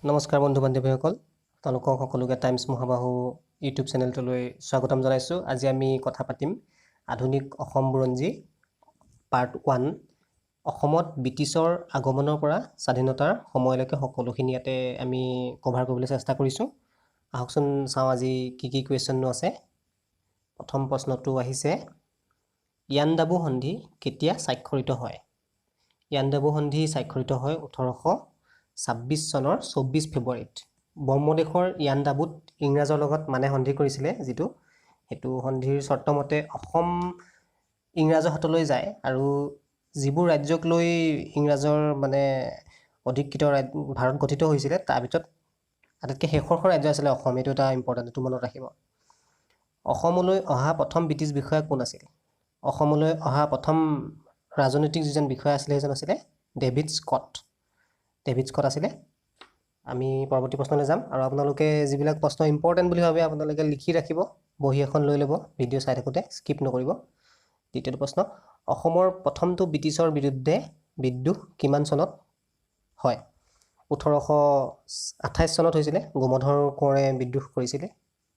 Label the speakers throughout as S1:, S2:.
S1: নমস্কাৰ বন্ধু বান্ধৱীসকল, আপোনালোকক সকলোকে টাইমছ মহাবাহু ইউটিউব চেনেলটোলৈ স্বাগতম জনাইছোঁ। আজি আমি কথা পাতিম আধুনিক অসম বুৰঞ্জী পাৰ্ট 1। অসমত ব্ৰিটিছৰ আগমনৰ পৰা স্বাধীনতাৰ সময়লৈকে সকলোখিনি ইয়াতে আমি কভাৰ কৰিবলৈ চেষ্টা কৰিছোঁ। আহকচোন চাওঁ আজি কি কি কুৱেশ্যননো আছে। প্ৰথম প্ৰশ্নটো আহিছে, ইয়াণ্ডাবু সন্ধি কেতিয়া স্বাক্ষৰিত হয়? ইয়াণ্ডাবু সন্ধি স্বাক্ষৰিত হয় 1826 চনৰ 24 ফেব্ৰুৱাৰীত। ব্ৰহ্মদেশৰ ইয়াণ্ডাবুত ইংৰাজৰ লগত মানে সন্ধি কৰিছিলে, যিটো সেইটো সন্ধিৰ চৰ্তমতে অসম ইংৰাজৰ হাতলৈ যায় আৰু যিবোৰ ৰাজ্যক লৈ ইংৰাজৰ মানে অধিকৃত ভাৰত গঠিত হৈছিলে, তাৰ ভিতৰত আটাইতকৈ শেষৰখন ৰাজ্য আছিলে অসম। এইটো এটা ইম্পৰ্টেণ্ট, এইটো মনত ৰাখিব। অসমলৈ অহা প্ৰথম ব্ৰিটিছ বিষয়া কোন আছিল? অসমলৈ অহা প্ৰথম ৰাজনৈতিক যিজন বিষয়া আছিলে, সেইজন আছিলে ডেভিড স্কট। ডেভিড স্কট আছিলে। আমি পৰৱৰ্তী প্ৰশ্নলৈ যাম আৰু আপোনালোকে যিবিলাক প্ৰশ্ন ইম্পৰ্টেণ্ট বুলি ভাবে, আপোনালোকে লিখি ৰাখিব, বহী এখন লৈ ল'ব, ভিডিঅ' চাই থাকোঁতে স্কিপ নকৰিব। দ্বিতীয়টো প্ৰশ্ন, অসমৰ প্ৰথমটো ব্ৰিটিছৰ বিৰুদ্ধে বিদ্ৰোহ কিমান চনত হয়? 1828 চনত হৈছিলে, গোমধৰ কোঁৱৰে বিদ্ৰোহ কৰিছিলে,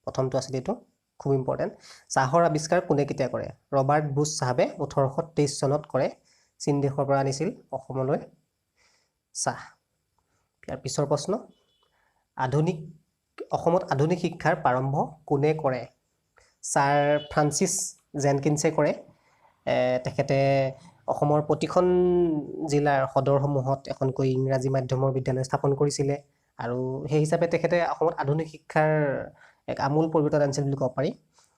S1: প্ৰথমটো আছিলে। এইটো খুব ইম্পৰ্টেণ্ট। চাহৰ আৱিষ্কাৰ কোনে কেতিয়া কৰে? ৰবাৰ্ট ব্ৰুচ চাহাবে 1823 চনত কৰে। চীন দেশৰ পৰা আনিছিল অসমলৈ চাহ। ইয়াৰ পিছৰ প্ৰশ্ন, আধুনিক অসমত আধুনিক শিক্ষাৰ প্ৰাৰম্ভ কোনে কৰে? ছাৰ ফ্ৰান্সিছ জেনকিনছে কৰে। তেখেতে অসমৰ প্ৰতিখন জিলাৰ সদৰসমূহত এখনকৈ ইংৰাজী মাধ্যমৰ বিদ্যালয় স্থাপন কৰিছিলে আৰু সেই হিচাপে তেখেতে অসমত আধুনিক শিক্ষাৰ এক আমূল পৰিৱৰ্তন আনিছিল বুলি ক'ব পাৰি।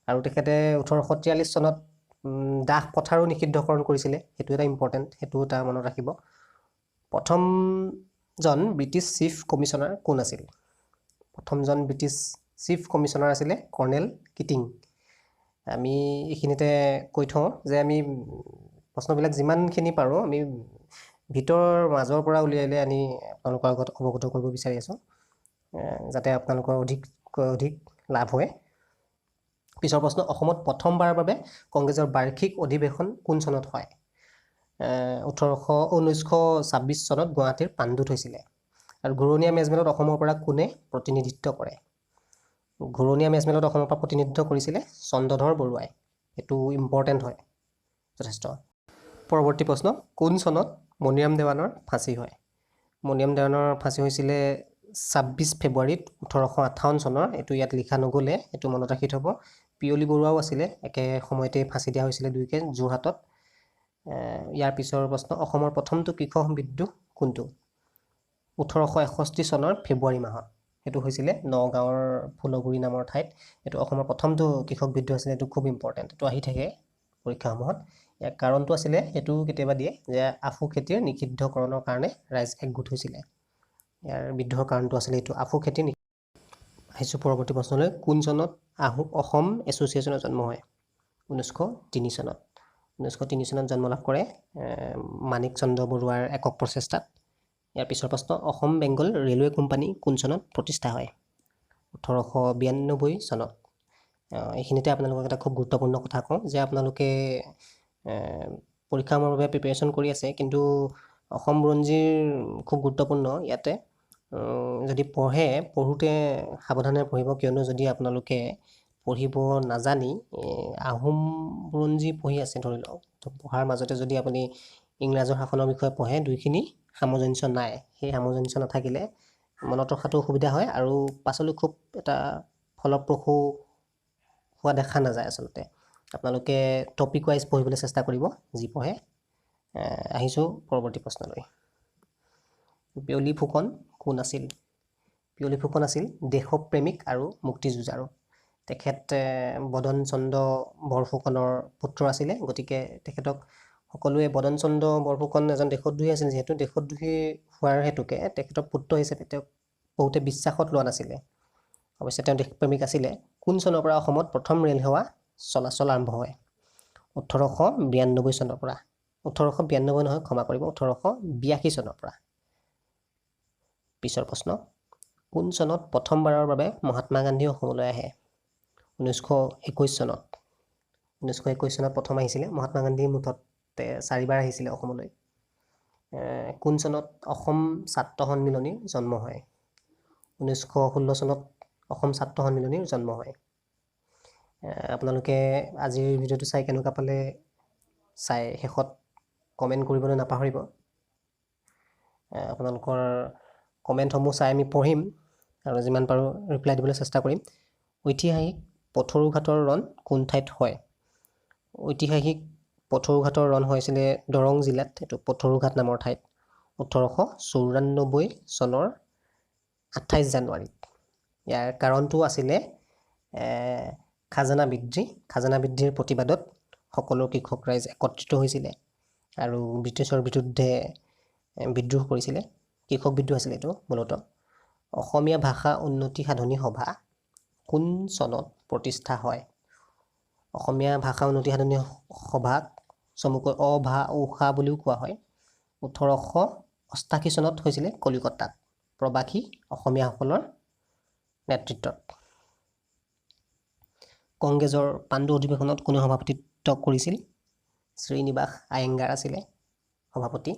S1: আৰু তেখেতে 1843 চনত দাস প্ৰথাৰো নিষিদ্ধকৰণ কৰিছিলে। সেইটো এটা ইম্পৰ্টেণ্ট, সেইটো এটা মনত ৰাখিব। প্ৰথমজন ব্ৰিটিছ চিফ কমিশ্যনাৰ কোন আছিল? প্ৰথমজন ব্ৰিটিছ চিফ কমিশ্যনাৰ আছিলে কৰ্ণেল কিটিং। আমি এইখিনিতে কৈ থওঁ যে আমি প্ৰশ্নবিলাক যিমানখিনি পাৰোঁ আমি ভিতৰৰ মাজৰ পৰা উলিয়াই উলিয়াই আনি আপোনালোকৰ আগত অৱগত কৰিব বিচাৰি আছোঁ, যাতে আপোনালোকৰ অধিক অধিক লাভ হয়। পিছৰ প্ৰশ্ন, অসমত প্ৰথমবাৰৰ বাবে কংগ্ৰেছৰ বাৰ্ষিক অধিৱেশন কোন চনত হয়? 1926 চনত গুৱাহাটীৰ পাণ্ডুত হৈছিলে। আৰু ঘূৰণীয়া মেজমেলত অসমৰ পৰা কোনে প্ৰতিনিধিত্ব কৰে? ঘূৰণীয়া মেজমেলত অসমৰ পৰা প্ৰতিনিধিত্ব কৰিছিলে চন্দ্ৰধৰ বৰুৱাই। এইটো ইম্পৰ্টেণ্ট হয় যথেষ্ট। পৰৱৰ্তী প্ৰশ্ন, কোন চনত মণিৰাম দেৱানৰ ফাঁচি হয়? মণিৰাম দেৱানৰ ফাঁচি হৈছিলে 26 ফেব্ৰুৱাৰীত 1858 চনৰ। এইটো ইয়াত লিখা নগ'লে, এইটো মনত ৰাখি থ'ব। পিয়লি বৰুৱাও আছিলে, একে সময়তে ফাঁচি দিয়া হৈছিলে দুয়োকে যোৰহাটত। ইয়াৰ পিছৰ প্ৰশ্ন, অসমৰ প্ৰথমটো কৃষক বিদ্ৰোহ কোনটো? 1861 চনৰ ফেব্ৰুৱাৰী মাহত সেইটো হৈছিলে নগাঁৱৰ ফুলগুৰি নামৰ ঠাইত। এইটো অসমৰ প্ৰথমটো কৃষক বিদ্ৰোহ আছিলে। এইটো খুব ইম্পৰ্টেণ্ট, এইটো আহি থাকে পৰীক্ষাসমূহত। ইয়াৰ কাৰণটো আছিলে, সেইটো কেতিয়াবা দিয়ে যে আফু খেতিৰ নিষিদ্ধকৰণৰ কাৰণে ৰাইজ একগোট হৈছিলে। ইয়াৰ বিদ্ৰোহৰ কাৰণটো আছিলে এইটো, আফু খেতি। আহিছোঁ পৰৱৰ্তী প্ৰশ্নলৈ, কোন চনত অসম এছ'চিয়েশ্যনৰ জন্ম হয়? 1903 চনত। 1903 চনত জন্ম লাভ কৰে মাণিক চন্দ্ৰ বৰুৱাৰ একক প্ৰচেষ্টাত। ইয়াৰ পিছৰ প্ৰশ্ন, অসম বেংগল ৰেলৱে কোম্পানী কোন চনত প্ৰতিষ্ঠা হয়? 1892 চনত। এইখিনিতে আপোনালোকক এটা খুব গুৰুত্বপূৰ্ণ কথা কওঁ যে আপোনালোকে পৰীক্ষাসমূহৰ বাবে প্ৰিপেৰেশ্যন কৰি আছে, কিন্তু অসম বুৰঞ্জীৰ খুব গুৰুত্বপূৰ্ণ ইয়াতে যদি পঢ়ে, পঢ়োঁতে সাৱধানে পঢ়িব, কিয়নো যদি আপোনালোকে পঢ়িব নাজানি আহোম বুৰঞ্জী পঢ়ি আছে ধৰি লওক, পঢ়াৰ মাজতে যদি আপুনি ইংৰাজৰ শাসনৰ বিষয়ে পঢ়ে, দুইখিনি সামঞ্জস্য নাই। সেই সামঞ্জস্য নাথাকিলে মনত ৰখাটো অসুবিধা হয় আৰু পাছলৈ খুব এটা ফলপ্ৰসূ হোৱা দেখা নাযায়। আচলতে আপোনালোকে টপিক ৱাইজ পঢ়িবলৈ চেষ্টা কৰিব যি পঢ়ে। আহিছোঁ পৰৱৰ্তী প্ৰশ্নলৈ, পিয়লি ফুকন কোন আছিল? পিয়লি ফুকন আছিল দেশপ্ৰেমিক আৰু মুক্তিযুঁজাৰু। তেখেত বদন চন্দ্ৰ বৰফুকনৰ পুত্ৰ আছিলে, গতিকে তেখেতক সকলোৱে, বদন চন্দ্ৰ বৰফুকন এজন দেশদ্ৰোহী আছিল যিহেতু, দেশদ্ৰোহী হোৱাৰ হেতুকে তেখেতৰ পুত্ৰ হিচাপে তেওঁক বহুতে বিশ্বাসত লোৱা নাছিলে। অৱশ্যে তেওঁ দেশপ্ৰেমিক আছিলে। কোন চনৰ পৰা অসমত প্ৰথম ৰেল সেৱা চলাচল আৰম্ভ হয়? 1892 চনৰ পৰা। 1892 নহয়, ক্ষমা কৰিব, 1882 চনৰ পৰা। পিছৰ প্ৰশ্ন, কোন চনত প্ৰথমবাৰৰ বাবে মহাত্মা গান্ধী অসমলৈ আহে? 1921 চনত। 1921 চনত প্ৰথম আহিছিলে মহাত্মা গান্ধী। মুঠতে চাৰিবাৰ আহিছিলে অসমলৈ। কোন চনত অসম ছাত্ৰ সন্মিলনীৰ জন্ম হয়? 1916 চনত অসম ছাত্ৰ সন্মিলনীৰ জন্ম হয়। আপোনালোকে আজিৰ ভিডিঅ'টো চাই কেনেকুৱা পালে চাই শেষত কমেণ্ট কৰিবলৈ নাপাহৰিব। আপোনালোকৰ কমেণ্টসমূহ চাই আমি পঢ়িম আৰু যিমান পাৰোঁ ৰিপ্লাই দিবলৈ চেষ্টা কৰিম। ঐতিহাসিক পথৰুঘাটৰ ৰণ কোন ঠাইত হয়? ঐতিহাসিক পথৰুঘাটৰ ৰণ হৈছিলে দৰং জিলাত, এইটো পথৰুঘাট নামৰ ঠাইত 1894 চনৰ 28 জানুৱাৰীত। ইয়াৰ কাৰণটো আছিলে খাজানা বৃদ্ধি। খাজানা বৃদ্ধিৰ প্ৰতিবাদত সকলো কৃষক ৰাইজ একত্ৰিত হৈছিলে আৰু ব্ৰিটিছৰ বিৰুদ্ধে বিদ্ৰোহ কৰিছিলে। কৃষক বিদ্ৰোহ আছিলে এইটো মূলতঃ। অসমীয়া ভাষা উন্নতি সাধনী সভা কোন চনত প্ৰতিষ্ঠা হয়? অসমীয়া ভাষা উন্নতি সাধনী সভাক চমুকৈ অ ভা উ সা বুলিও কোৱা হয়। 1888 চনত হৈছিলে কলিকতাত প্ৰবাসী অসমীয়াসকলৰ নেতৃত্বত। কংগ্ৰেছৰ পাণ্ডু অধিৱেশনত কোনে সভাপতিত্ব কৰিছিল? শ্ৰীনিবাস আয়েংগাৰ আছিলে সভাপতি।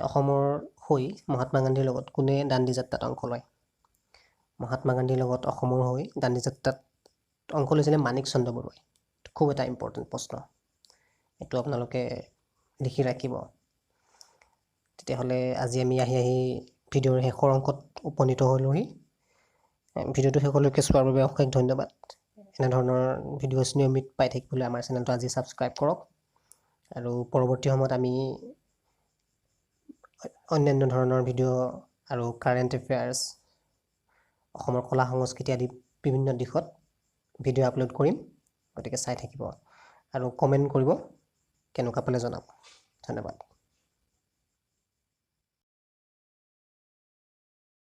S1: অসমৰ হৈ মহাত্মা গান্ধীৰ লগত কোনে দাণ্ডি যাত্ৰাত অংশ লয়? মহাত্মা গান্ধীৰ লগত অসমৰ হৈ দাণ্ডি যাত্ৰাত অংশ লৈছিলে মাণিক চন্দ্ৰ বৰুৱাই। খুব এটা ইম্পৰ্টেণ্ট প্ৰশ্ন, এইটো আপোনালোকে লিখি ৰাখিব। তেতিয়াহ'লে আজি আমি আহি আহি ভিডিঅ'ৰ শেষৰ অংশত উপনীত হ'লোহি। ভিডিঅ'টো শেষলৈকে চোৱাৰ বাবে অশেষ ধন্যবাদ। এনেধৰণৰ ভিডিঅ'ছ নিয়মিত পাই থাকিবলৈ আমাৰ চেনেলটো আজি ছাবস্ক্ৰাইব কৰক আৰু পৰৱৰ্তী সময়ত আমি অন্যান্য ধৰণৰ ভিডিঅ' আৰু কাৰেণ্ট এফেয়াৰ্ছ, অসমৰ কলা সংস্কৃতি আদি বিভিন্ন দিশত ভিডিঅ' আপলোড কৰিম। গতিকে চাই থাকিব আৰু কমেণ্ট কৰিব, কেনেকুৱা পালে জনাব। ধন্যবাদ।